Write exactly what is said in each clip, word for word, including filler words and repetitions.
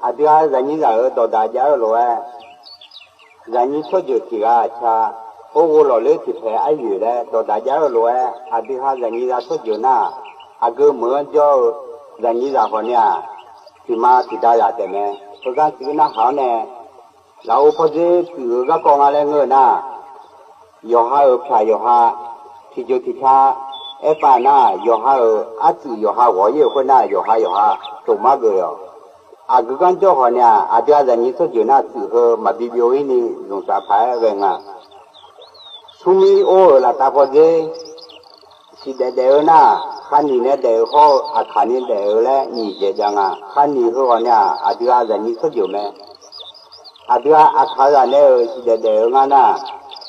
Aqdui-aq, zaqnyiq zaq-euq dawqdaq jav-eu lof-aer, zaqnyiq tsawrjeuq tiq ghaq aqca, or ghov lawqler tiq paeq aryoeq laer dawqdaq jav-eu lof-aer, aqdui ha zaqnyiq zaq tsawrjeuq nar-aq, aqgeu meuq-anr jawr-eu zaqnyiq zaq hawq ni-aq, tiq ma tiq da zaq taef mae. Heugar tsuif-eu narhaq-awr nae, lafov pawdzer tsuif-eu garkawv nga laer ngeur-eu nar, yawqha-euq pyaq yawqha, tiqjeuq tiq ca aerpav nar, yawqha-euq artsuif yawqha ghawq-ir-euq khoernar, yawqha yawqha tsofmar geuf-awq. Aqgeu ganr jawr hawq ni-aq, aqdui-aq zaqnyiq tsawrjeuq nar tsuif heu maqbi byov-ir ni zmqtsaf paq-aer ghae nga. Smrmir or-euq laftav pawdzer siqdaef daef-eu nar, Khaniq nae daef-eu hawr-eu Aqkaq ni daef-eu laer nyiq jaeq jav nga. Khaniq heu ghawq ni-aq, aqdui-aq zaqnyiq tsawrjeuq mae. Aqdui-aq, Aqkaqzaq nae-euq siqdaef daef-eu ngar nar,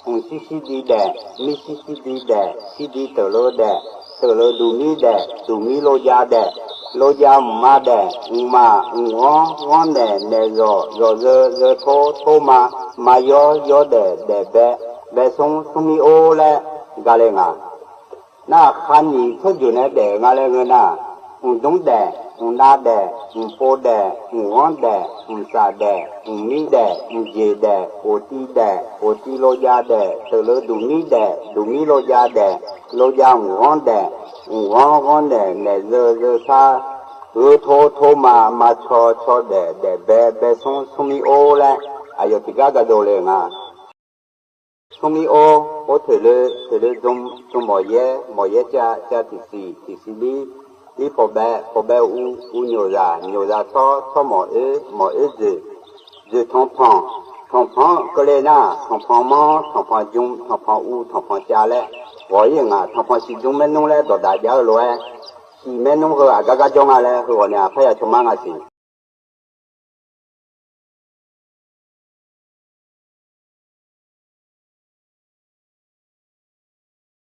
mqshir shir di daef, mirshir shir di daef, shir di teuqleu daef, teuqleu duqmir daef, duqmir lojav daef, lojav mqma daef, mqma mqghanr ghanr naeq naeq zawq zawq zeu zeu tor tor ma, ma yawr yawr daef daef bae, bae smr smrmir or laer gale nga. Nar-aq, Khaniq tsawrjeuq nae daef-euq nga laer ngeur nar, mqdmr daef, mqnav daef, mqpov daef, mqghanr daef, mqsaf daef, mqmir daef, mqjeq daef, oqtiv daef, oqtiv lojav daef, teuqleu duqmir daef, duqmir lojav daef, lojav mqghanr daef, mqghanr ghanr naeq naeq zeu zeu sar, gheu tor tor ma, ma caw caw daef daef bae, bae smr smrmir or laer aqyawf tiqgar ga dov le nga. Smrmir or, or teqle, teqle dzm, dzm mawq yaer, mawq yaer cav, cav tiqsiq, tiqsiq lir, lir pawqbae, pawqbae uv, uv nyoqzaq, nyoqzaq tsawr, tsawr mawq oer, mawq oer dzoeq, dzoeq tanqpanq, tanqpanq-anr keuvle nar, tanqpanq manr, tanqpanq jm, tanqpanq uv, tanqpanq cav laer ghawq-ir-euq nga. Tanqpanq siq jm maernmr laer dawqdaq jav-eu lof-aer, siq maernmr heu aqgar gar jawr nga laer heu ghawq nae-aq parya cawmar nga siq.